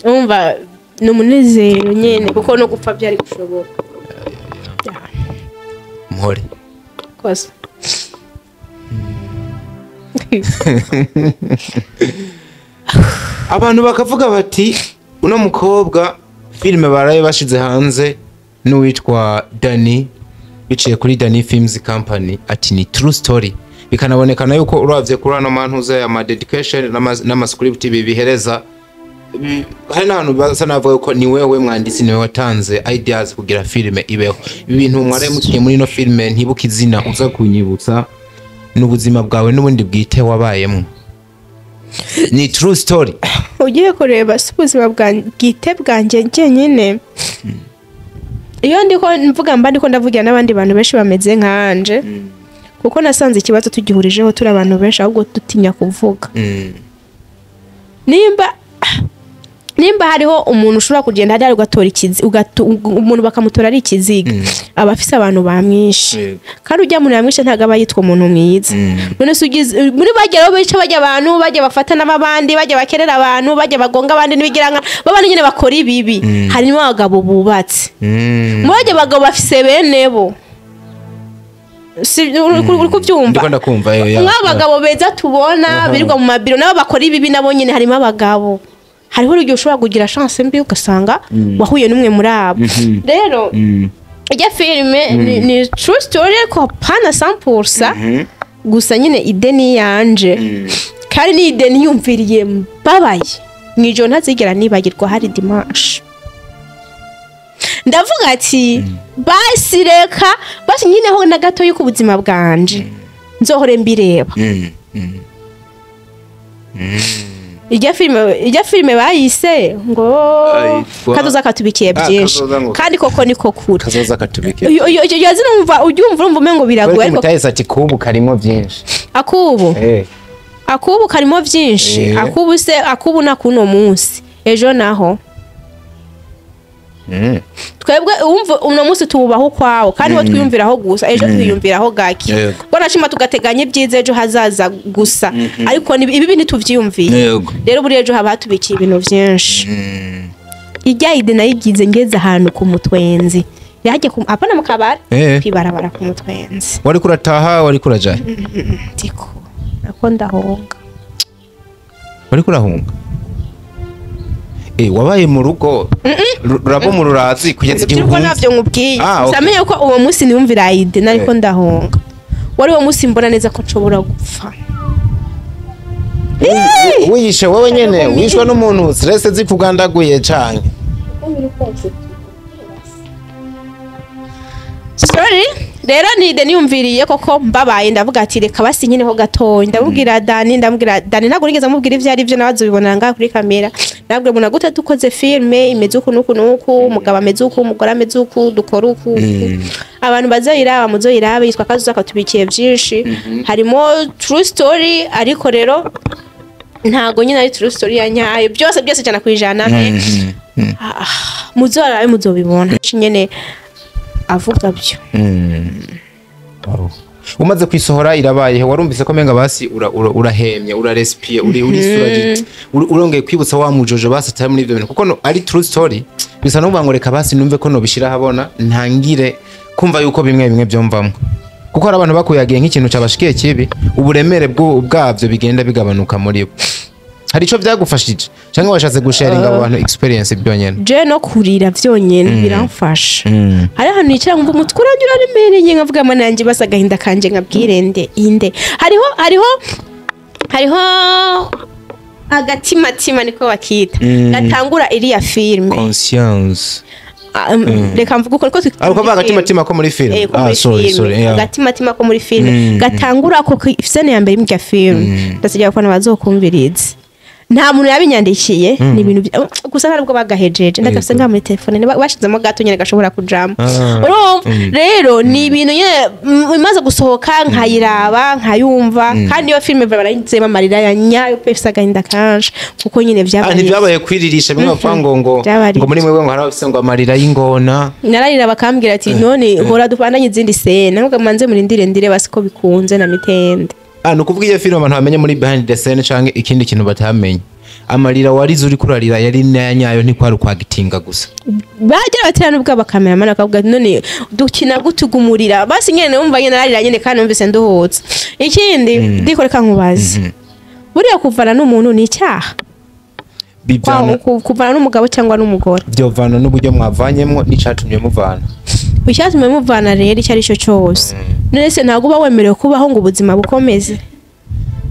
umva ni umunezero nyene, kuko no gupfa byari gushoboka. Mpore. Kose. Abantu bakavuga bati uno mukobwa filime baraye bashize hanze n'uwitwa Dani biciye kuri Dani Films Company, ati ni true story, bikanabonekana yuko uravye kuri ano mantuze ama dedication n'ama script bibihereza, hari n'ahantu basa navuga ko ni wewe mwanditsi, niwe watanze ideas kugira filime ibeho. Ibi bintu mwaraye mukiye muri ino filime, ntibuka izina uza kunyibutsa, n'ubuzima bwawe n'ubundi bwite wabayemo, ni true story? Ugiye kureba si ubuzima bwite bwanjye njyenyine. Iyo ndiko mvuga mba ndiko ndavugira n'abandi bantu benshi bameze nkanje, kuko nasanze ikibazo tugihurijeho turi abantu benshi, ahubwo dutinya kuvuga. Nimba Nimba hariho umuntu ushobora kugenda hariya ugatora umuntu bakamutora ari ikiziga, aba afise abantu bamwishe. Kandi ujya muntu yamwishe ntabwo aba yitwa umuntu mwiza. None se ugize muri bageraho bica bajya abantu bajya bafata n'abandi, bajya bakerera abantu, bajya bagonga abandi n'ibigira nka babandi nyine bakora ibibi. Harimo abagabo bubatse. Muri bajya abagabo bafise bene bo. Si uri kubyumva? Ndiko ndakumva. Nk'abagabo beza tubona birirwa mu mabiro nabo bakora ibibi nabo nyine harimo abagabo. Hariho urugero ushobora kugira chance mbi ugasanga wahuye n'umwe muri abo. Rero ijya filime ni true story ariko pana 100%, gusa nyine idée ni yanje. Kandi ni idée niyumviriye mbabaye. Mwijoro ntazigera nibagirwa, hari dimanche. Ndavuga ati basi reka basi nyineho na gato yuko ubuzima bwanje nzohore mbireba. Ijya filime bayise ngo Kazoza katubikiye byinshi. Kazoza ngo- Kandi koko niko kuri. Kazoza katubike. Iyo zina umva ubyumva urumva umengo biragoye, ariko Mutahise ati kubu karimo byinshi. Akubu akubu karimo byinshi. Akubu se, akubu na kuno munsi, ejo naho twebwe umva uno munsi tuwubaho ukwawo kandi wo twiyumviraho gusa, ejo twiyumviraho gake. Bona tugateganya ibyiza ejo hazaza gusa, ariko ibibi ntituvyiyumviye. Rero buri ejo haba hatubikiye ibintu byinshi. Ijya idée nayigize ngeze ahantu ku mutwenzi, yajye ku apana mu kabari, kwibarabara ku mutwenzi. Wari kurataha, wari kuraja? Ndiko nako ndahonga. Wari kurahunga? Wabaye mu rugo rurabo mu rurazi kugeza igihe Urubyiruko uhunze? Ntabyo nkubwiye. Ah, okay. Gusa menye ko uwo munsi niyumvira idée nariko ndahonga, wari uwo munsi mbona neza ko nshobora gupfa. Wiyishe wowe nyene, wishwe n'umuntu, stress zikugandaguye canke? Sorry, rero ni idée niyumviriye koko mbabaye, ndavuga ati reka basi nyineho gatoya. Ndamubwira Dani, ndamubwira Dani, ntabwo nigeze mubwira ivyo ari byo, nawe azobibonera ngaha kuri kamera. Ndabwira mbona gute dukoze filme imeze uku n'uku n'uku, umugabo ameze uku, umugore ameze uku, dukora uku uku. Abantu bazoyiraba muzoyirabe, yitwa Kazoza katubikiye byinshi. Harimo true story, ariko rero ntago nyine ari true story ya nyayo byose byose 100%. Ah, muzorabe muzobibona nyene avuga byo. Wow. Umaze kwisohora irabaye, warumvise ko menga basi urahemye, urarespiye, uri sura, urongeye kwibutsa wa mujojo basi atari muri ibyo bintu, kuko no, ari true story bisa no ngo reka basi numve ko nobishira habona, ntangire kumva yuko bimwe bimwe byomvamwo, kuko hari abantu bakuyagiye nk'ikintu cabashikiye kibi, uburemere bwabyo bigenda bigabanuka muri bo. Hari ico byagufashije cyangwa washatse gusharinga abo bantu experience byonyene? Je no kurira vyonyene biramfasha. Hari ahantu nicara nkumva umutwe uranjye uraremereye, nkavuga mana yanjye, basa agahinda kanje nkabwire nde inde? Hariho agatimatima niko bakita gatangura iriya filme. Conscience. Ah, reka mvuge uko niko Ariko bavuga agatimatima ko muri film? Eh, ko Ah, muri sorry, filme. sorry, yeah. Agatimatima ko muri filme gatangura ko scène ya mbere y'irya filme, ndasigaye abafana bazokumviriza. Nta muntu yabinyandikiye, ni ibintu gusa ntabwo bagahejeje, ndagafise ngaha muri telefone, bashizemo gato nyene gashobora kujamo. Urumva rero ni ibintu nyene imaze gusohoka nkayiraba nkayumva, kandi iyo filme barayizemo amarira ya nyayo pe, ifise agahinda kanje kuko nyene Ah, vyabaye. ntibyabaye kwiririsha bimwe bavuga ngo Vyabaye. ngo muri mwebwe ngo hari abafise ngo amarira y'ingona? Nararira bakambwira ati none hora dupandanye izindi scène, nubwo manze murindire ndire basi ko bikunze na mitende. Ah, ni ukuvuga iyo filime abantu bamenye muri behind the scene canke ikindi kintu batamenye, amarira warize uri kurarira yari naya nyayo, ntikwari ukwagitinga gusa? Bagira batera nubwo abakameramani bakavuga ati none dukina gutugumurira basi nyene, numva nyene nararira nyene kandi numvise nduhutse. Ikindi ndiko reka nkubaze, buriya kuvana n'umuntu ni icyaha? Bivana. Kuvana n'umugabo cyangwa n'umugore? Byovana n'uburyo mwavanyemwo n'icatumye muvana. Icyatumye muvana rero icyo ari cyo cyose, none se ntabwo uba wemerewe kubaho ngo ubuzima bukomeze?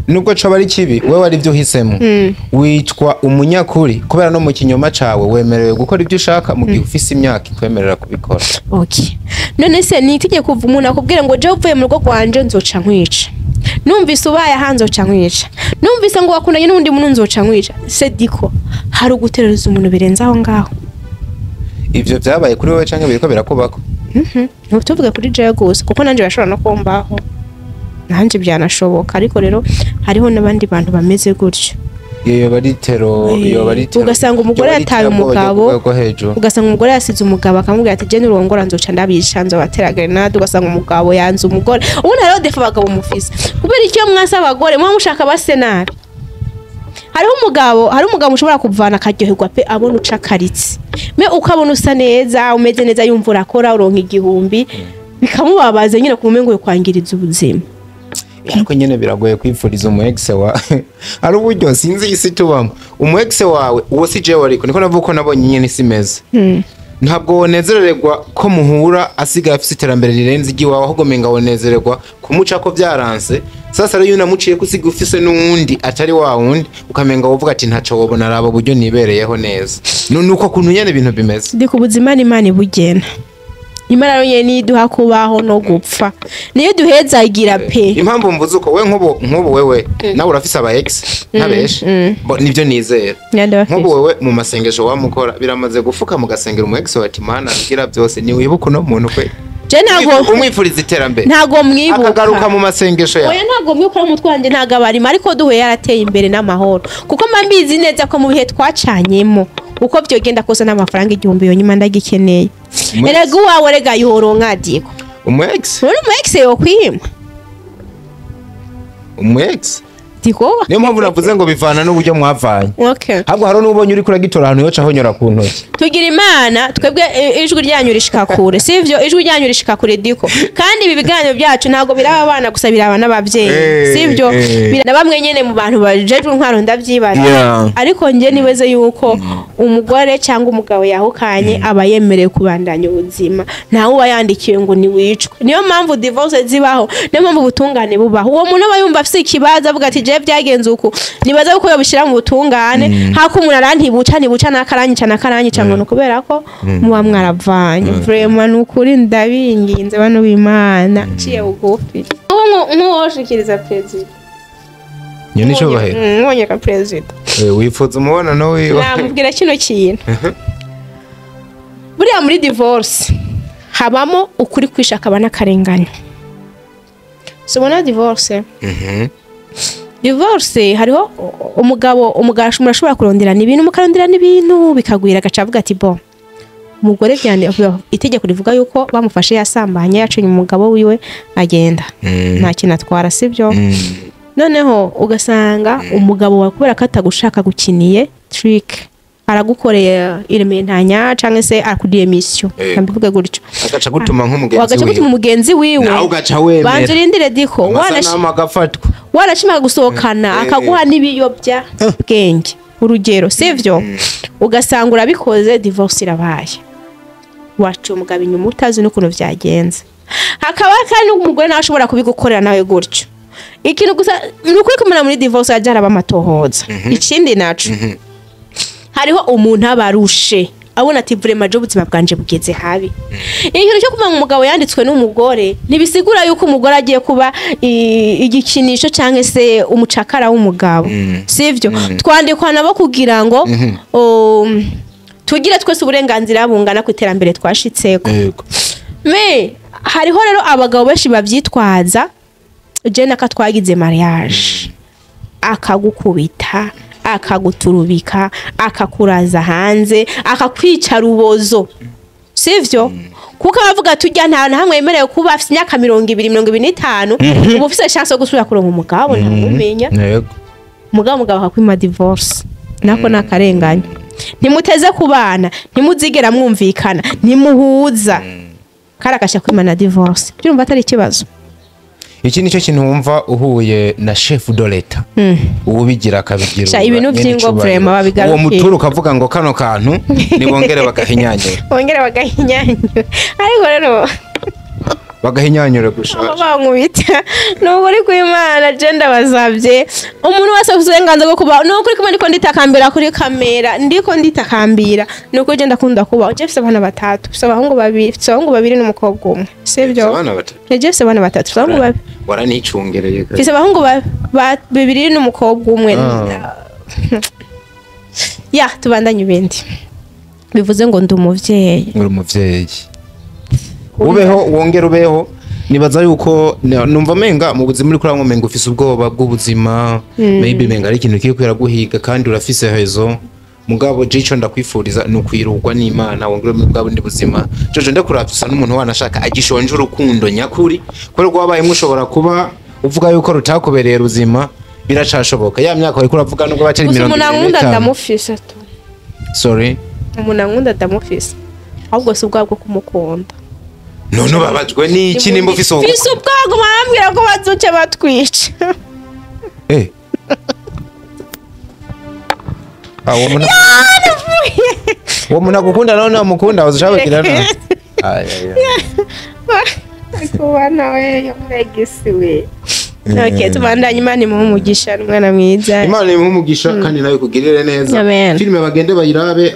Nubwo coba ari kibi, wewe ari byo uhisemo, witwa umunyakuri kubera no mu kinyoma cawe wemerewe gukora ibyo ushaka mu gihe ufise imyaka ikwemerera kubikora. Okay, none se ni itegeko kuva umuntu akubwira ngo jewe uvuye mu rugo rwanje nzoca nkwica, numvise ubaye aha nzoca nkwica, numvise ngo wakundanye n'undi muntu nzoca nkwica? Se diko hari uguterereza umuntu birenze aho ngaho? Ivyo vyabaye kuri wewe canke biriko birakubako? Ntituvuge kuri jewe gusa kuko nanjye birashobora no kumbaho, nanjye byanashoboka, ariko rero hariho n'abandi bantu bameze gutyo. Iyo baritero, iyo baritero. Ugasanga umugore yataye umugabo, ugasanga umugore yasize umugabo akamubwira ati je nurongora nzoca ndabica, nzobatera grenade. Ugasanga umugabo yanze umugore. Ubundi hariho défaut abagabo mufise, kubera icyo mwasa abagore muba mushaka base nabi. Hari umugabo mushobora kuvana akaryoherwa pe, abona ucakaritse me, ukabona usa neza, umeze neza, yumva urakora uronka 1000, bikamubabaza nyine ku ngo kwangiriza ubuzima. Ariko nyine biragoye kwifuriza umu ex wa, ari uburyo sinzi isi tubamo, umu ex wawe uwo si jewe, ariko niko navuga ko nabonye nyine isi imeze. Ntabwo wonezererwa ko muhura asigaye afise iterambere rirenze iry'iwawe, ahubwo menga wonezererwa kumuca ko byaranse. Sasa rero iyo unamuciye ko usiga ufise n'uwundi atari wa wundi, ukamenga wovuga ati ntaco wobona, araba uburyo nibereyeho neza. Nuko kuntu nyene ibintu bimeze. Ndi ku buzima n'Imana ibugena. Imana rero nyene niyo iduha kubaho no gupfa, niyo duhezagira pe. Impamvu mvuze uko, we nk'ubu wewe nawe urafise aba ex ntabeshe. Bo, nivyo nizera. Nyanda bafise. Nk'ubu wewe mu masengesho wamukora biramaze gufuka mugasengera umu ex wawe ati Mana rugira byose, niwibuka uno muntu kwe? Je ntago Umwifuriza iterambere, ntago mwibuka. Akagaruka mu masengesho yawe? Oya, ntabwo mwibuka mu mutwe wanjye, ntago abarimo, ariko duhuye yarateye imbere n'amahoro, kuko mba mbizi neza ko mu bihe twacanyemo, uko byogenda kose n'amafaranga 1000 yonyuma ndagikeneye. Erega uwawe rega yoronka diko. Umu ex. None umu ex yokwima? Umu ex. Diko. Niyo mpamvu navuze ngo bivana n'uburyo mwavanye. Okay. Ahubwo hari n'ubonye uriko uragitora ahantu yoca ahonyora ku ntoki. Tugira Imana twebwe, ijwi ryanyu rishika kure, sivyo? Ijwi ryanyu rishika kure diko, kandi ibi biganiro byacu ntabwo biraba abana gusa, biraba n'abavyeyi. Sivyo? Na bamwe nyene mu bantu bajejwe intwaro ndavyibaza. Ariko nje niweze yuko umugore cyangwa umugabo yahukanye aba yemerewe kubandanya ubuzima, ntawe uba yandikiwe ngo niwicwe. Niyo mpamvu divorce zibaho, niyo mpamvu ubutungane bubaho. Uwo muntu aba yumva afise ikibazo, avuga ati je byagenze uku, nibaza yuko yobishira mu butungane, hako umuntu arantibuca ntibuca nakaranyica nakaranyica ngo ni ukubera ko muba mwaravanye. Vraiment, ni ukuri ndabinginze bano b'Imana, ciye bugufi. Nk'uwoshikiriza perezida. Nyine icubahiro. Nkubonye ka perezida. Wifuza umubonano wiwe? Namubwira kino kintu: buriya muri divorce habamo ukuri kwisha, akaba n'akarengane. So ubona divorce, divorce hariho umugabo murashobora kuronderana ibintu, mukaronderana ibintu bikagwira, agaca avuga ati bon, umugore byane, itegeko rivuga yuko bamufashe yasambanye, yacinye umugabo wiwe agenda, nta kintu atwara, sibyo? Noneho ugasanga umugabo wawe, kubera ko atagushaka, gukiniye trick, aragukoreye irementanya cyangwa se arakuriye mission. Mbivuge gutyo. Agaca gutuma nk'umugenzi Wagaca wiwe. gutuma umugenzi wiwe. Nawe ugaca wemera. Banza urindire diko. Amasanamu agafatwa. Warashima gusohokana, akaguha n'ibiyobya bwenge, urugero, sivyo? Ugasanga urabikoze, divorce irabaye, waciye umugabo inyuma utazi n'ukuntu vyagenze. Hakaba kandi n'umugore nawe ashobora kubigukorera nawe gutyo. Ikintu gusa ni ukuri kumena muri divorce hajya haraba amatohoza. Ikindi naco, hariho umuntu aba arushe, abona ati vraiment je ubuzima bwanje bugeze habi. Ikintu cyo kuvuga ngo umugabo yanditswe n'umugore ntibisigura yuko umugore agiye kuba igikinisho cyangwa se umucakara w'umugabo, sivyo? Twandikwa nabo kugira ngo tugire twese uburenganzira bungana ku iterambere twashitseko. Me hariho rero abagabo benshi babyitwaza, je naka twagize mariage, akagukubita, akaguturubika, akakuraza hanze, akakwica rubozo, sivyo? Kuko abavuga tujya nta na hamwe yemerewe kuba afite imyaka 20, 25, uba ufise chance yo gusubira kuronka umugabo, ntamumenya. Umugabo akakwima divorce, nako nakarenganya. Ntimuteze kubana, ntimuzigera mwumvikana, ntimuhuza, karakasha kwima na divorce, byumva atari ikibazo. Iki nicyo kintu wumva uhuye na chef de l'État, ubigira akabigira Sha, ibintu nyene vy'ingo icubahiro. vraiment babigarukiye. Uwo muturo ukavuga ngo kano kantu nibongere bagahinyanyura. Bongere bagahinyanyura, ariko rero Bagahinyanyura gusa. Aho bankubita, ni ukuri kw'Imana, je ndabasavye, umuntu wese afite uburenganzira bwo kubaho. Ni ukuri kumwe ndiko nditakambira kuri kamera, ndiko nditakambira, ni ukuri je ndakunda kubaho. Je mfise abana batatu, mfise abahungu babiri, mfise abahungu babiri n'umukobwa umwe, sivyo? Abana batatu? Je mfise abana batatu, mfise abahungu babiri. Waranicungereye. Mfise abahungu babiri n'umukobwa umwe. Ya tubandanye ibindi, bivuze ngo ndi umuvyeyi. Uri umuvyeyi, ubeho wongere ubeho. Nibaza yuko numva menga mu buzima uri kurangwa, menga ufise ubwoba bw'ubuzima, maybe menga ari ikintu kiri kwera guhiga kandi urafise hezo. Mugabo je ico ndakwifuriza ni ukwirugwa n'Imana, wongere muri bwa bundi buzima. Jojo, ndakuravye usa n'umuntu wanashaka agishonje urukundo nyakuri, kubera ko wabayemwo ushobora kuba uvuga yuko rutakubereye ruzima. Biracashoboka ya myaka wariko uravuga, nubwo bacari Gusa mirongo umuntu ibiri ankunda n'itanu. Ndamufise tu. Sorry. Umuntu ankunda ndamufise, ahubwo si ubwabwo kumukunda. None ubabajwe n'iki nimba ufise uwo? Mfise ubwabwo, barambwira ko bazoca batwica. Ah, uwo muntu agukunda nawe namukunda uzashabagira na. Ay, ay, ay. Kubana we yamwegisi we. Okay, tubandanye. Imana imuhe umugisha, n'umwana mwiza. Imana imuhe umugisha kandi nawe ikugirire neza. Amen. Filime bagende bayirabe,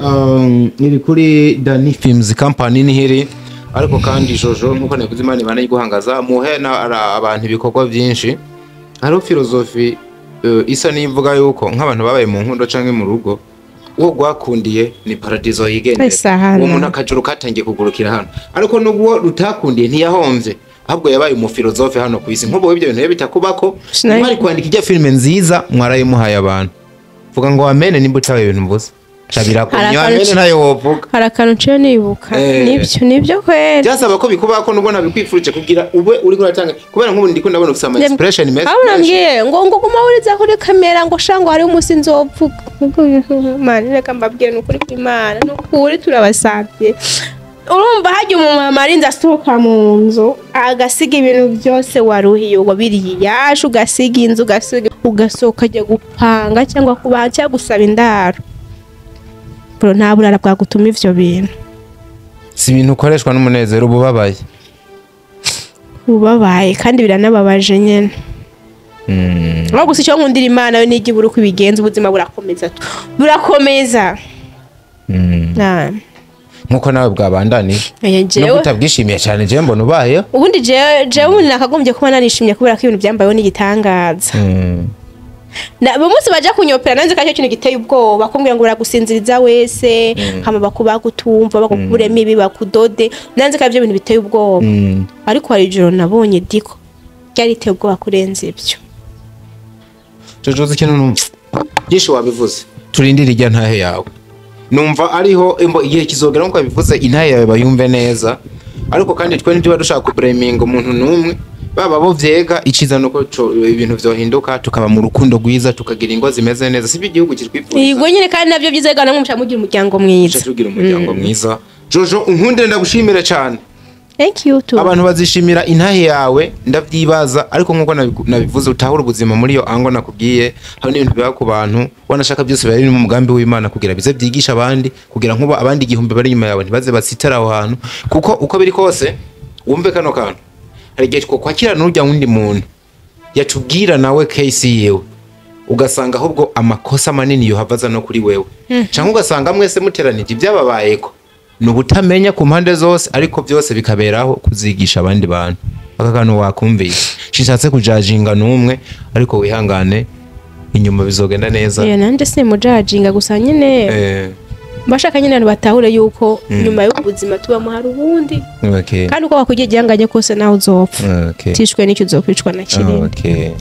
iri kuri Dani Films Company nihiri. Ariko kandi Jojo, nkuko navuze, Imana ibana iguhangaza muhe na abantu ibikorwa byinshi. Hariho filozofi isa n'imvuga yuko nk'abantu babaye mu nkundo canke mu rugo, uwo rwakundiye ni paradizo yigendera. Isahani. Uwo muntu akajuru katangiye kugurukira hano, ariko nubwo rutakundiye ntiyahomvye, ahubwo yabaye umufilozofe hano ku isi. Nk'ubu ibyo bintu iyo bitakubako, mwari kwandika ijya filime nziza mwarayimuhaye abantu. Vuga ngo amene nimba utabaye ibintu mvuze. Hari Cabirakomye akantu amene ntayo wovuga. Hari akantu nciye nibuka. Nibyo kweri. Byasaba ko bikubako, nubwo nabikwifurije kugira ube uri kuratanga, kubera nk'ubu ndiko ndabona ufise ama expression meza. Aho nambwiye ngo guma wuriza kuri kamera, ngo sha, ngo hariho umunsi nzopfuka. Mana, reka mbabwire, ni ukuri kw'Imana, ni ukuri turabasabye. Urumva hajya umumama arinze asohoka mu nzu, agasiga ibintu byose waruhiye, wabiriye yaje, ugasiga inzu, ugasiga, ugasohoka ukajya gupanga cyangwa kuba cyangwa gusaba indaro. Bro, nta burara bwagutuma ivyo bintu. Si ibintu ukoreshwa n'umunezero, uba ubabaye. Ubabaye kandi biranababaje nyene. Aho gusa icyo nkundira Imana yo nijya ibura uko ibigenza, ubuzima burakomeza tu, burakomeza. Nkuko nawe bwabandanije Oya, nubwo jewe utabwishimiye cyane, jewe mbona ubayeho. Ubundi jewe ubundi nakagombye kuba narishimye kubera ko ibintu byambayeho n'igitangaza. Na buri munsi baja kunyopera, nanze ko aricyo kintu giteye ubwoba, kumbwira ngo baragusinziriza wese, hama bakubagutumva, bakukuremo ibi, bakudode. Nanze ko aribyo bintu biteye ubwoba. Ariko hari ijoro nabonye diko ryari riteye ubwoba kurenza ibyo. Jojo, uzi ikintu numva? Byinshi wabivuze, turindire ijya ntahe yawe. Numva ariho imbo igihe kizogera, nkuko wabivuze, intahe yawe bayumve neza. Ariko kandi twe ntituba dushaka kublaminga umuntu n'umwe, baba bo vyega. Iciza nuko ibintu vyohinduka, tukaba mu rukundo rwiza, tukagira ingo zimeze neza, sibyo igihugu kitwipfuza? Yego nyine, kandi nabyo byiza rero, namwe muca mugira umuryango mwiza. Tuca tugira umuryango mwiza. Jojo, unkundire, ndagushimire cyane. Thank you too. Abantu bazishimira intahe yawe ndavyibaza, ariko nkuko nabivuze, utahura ubuzima muri iyo ango nakubwiye. Hari n'ibintu biba ku bantu wanashaka, byose biba biri mu mugambi w'Imana kugira bize byigisha abandi, kugira nkuba abandi 1000 bari inyuma yawe ntibaze basitara aho hantu. Kuko uko biri kose, wumve kano kantu, hari igihe twokwakira n'urya wundi muntu yatubwira nawe case yiwe, ugasanga ahubwo amakosa manini yohava aza no kuri wewe, cyangwa ugasanga mwese muteranije ibyababayeko ni ubutamenya ku mpande zose, ariko byose bikaberaho kuzigisha abandi bantu. Aka kantu wakumvise, shishatse kujajinga n'umwe, ariko wihangane, inyuma bizogenda neza. Iyo nanje simujajinga, gusa nyine bashaka nyine abantu batahure yuko nyuma y'ubuzima tubamo hari ubundi, kandi uko wakwigira igihanganye kose nawe uzopfa. Tishwe n'icyo uzokwicwa na kirindi. Okay.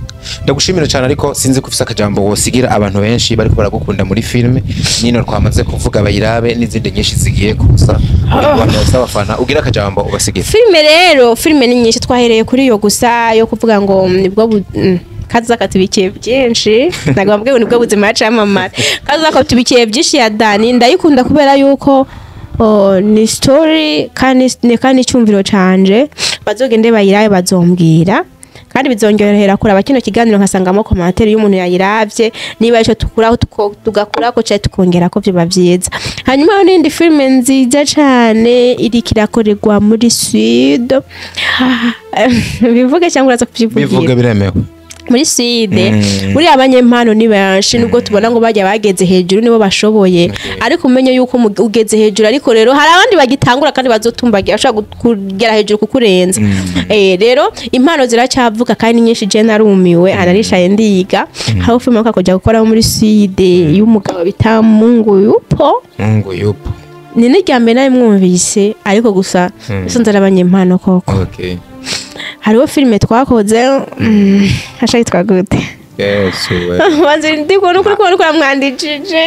Ndagushimira cyane, ariko sinzi ko ufise akajambo wosigira abantu benshi bariko baragukunda muri filime nino twamaze kuvuga, bayirabe n'izindi nyinshi zigiye kuza. Uri ku bantu bafise abafana, ugira akajambo ubasigira. Filime rero, filime ni nyinshi, twahereye kuri iyo gusa yo kuvuga ngo nibwo kaza katubikiye byinshi. Ntabwo bambwiye ngo nibwo buzima yacamamara. Kaza katubikiye byinshi ya Dani ndayikunda kubera yuko, oh, ni story kandi icyumviro canje. Bazogende bayirabe, bazombwira, kandi bizongerera kuraba kino kiganiro nkasangamo commentaire y'umuntu yayiravye, niba ico tukuraho tugakurako cyangwa tukongera ko byoba byiza. Hanyuma hari n'indi filime nziza cane iriko irakorerwa muri Sud. Bivuge cyangwa uraza kubyivugira? Bivuga, biremewe. Muri Sud buriya abanyempano ni benshi, nubwo tubona ngo bajya bageze hejuru nibo bashoboye, ariko umenye yuko ugeze hejuru, ariko rero hari abandi bagitangura kandi bazotumbagira, bashobora kugera hejuru kukurenza. Rero impano ziracyavuga kandi ni nyinshi. Je narumiwe, anarishaye ndiga. Hariho filime kujya gukora muri Sud y'umugabo bita Mungu Yupo. Mungu yupo. Ni n'irya mbere nari mwumvise, ariko gusa usanze ari abanyempano koko. Hariho filime twakoze, hasha yitwa gute? Yesu we. Wanze ndiko nukuri kubona uko mwandijije.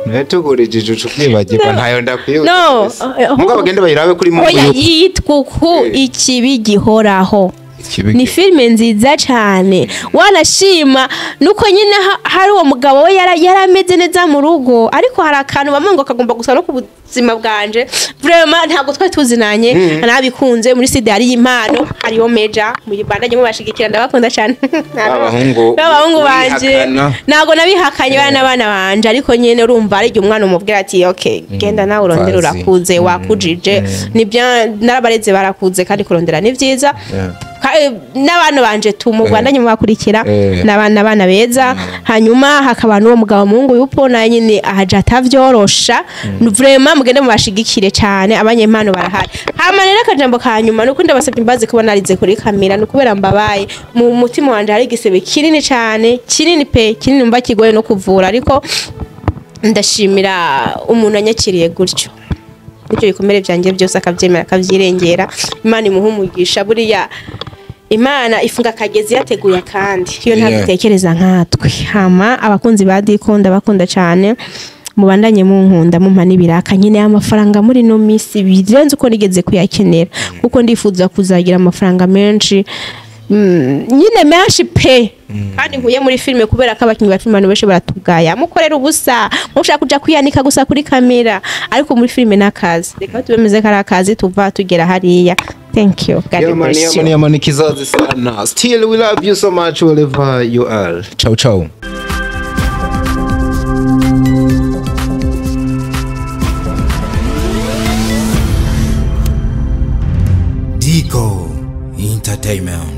Netugurijije ucukibagirwa ntayo ndakwibuka. No, mugabo bagende bayirabe kuri Mungu. Oya, yitwa uku Ikibi gihoraho. Ni filime nziza cyane, wanashima nuko nyine hari uwo mugabo we yarameze neza mu rugo, ariko hari akantu bamwe ngo kagomba gusa no ku buzima bwanje. Vraiment ntabwo twari tuzinanye, nabikunze muri side hari impano, hariyo meja muyibandanye mubashigikira, ndabakunda cyane. Abahungu banje ntabwo nabihakanye, bana n'abana banje, ariko nyine urumva ari igihe umwana umubwira ati okay, genda nawe urondera, urakuze, wakujije, nibyo narabareze barakuze, kandi kurondera ni byiza. N'abana banje tumubandanye mubakurikira, n'abana bana beza. Hanyuma hakaba n'uwo mugabo Mungu yupo naye nyine ahaja atavyorosha. Vraiment mugende mubashigikire cyane, abanyempano barahari. Hama rero akajambo ka nyuma nuko ndabasabye imbabazi kuba narize kuri kamera, nukubera mbabaye mu mutima wanje hari igisebe kinini cyane, kinini pe, kinini mba kigoye no kuvura, ariko ndashimira umuntu anyakiriye gutyo, nicyo bikomere byanjye byose akabyemera akabyirengera. Imana imuha umugisha. Buriya Imana ifunga akagezi yateguye kandi iyo ntabitekereza nkatwe. Hama abakunzi ba Diko ndabakunda cyane, mubandanye munkunda, mumpa n'ibiraka, nkeneye amafaranga muri no misi birenze uko nigeze kuyakenera, kuko ndifuza kuzagira amafaranga menshi, nyine menshi pe. Kandi nkuye muri filime kubera ko abakinyi ba filime benshi baratugaya, mukorera ubusa, mushaka kuja kwiyanika gusa kuri kamera, ariko muri filime nakazi, reka tubemeze ko ari akazi, tuva tugera hariya. Thank you. God bless you. Yamani kizazi sana. Still we love you so much wherever you are. Ciao ciao. Dico Entertainment.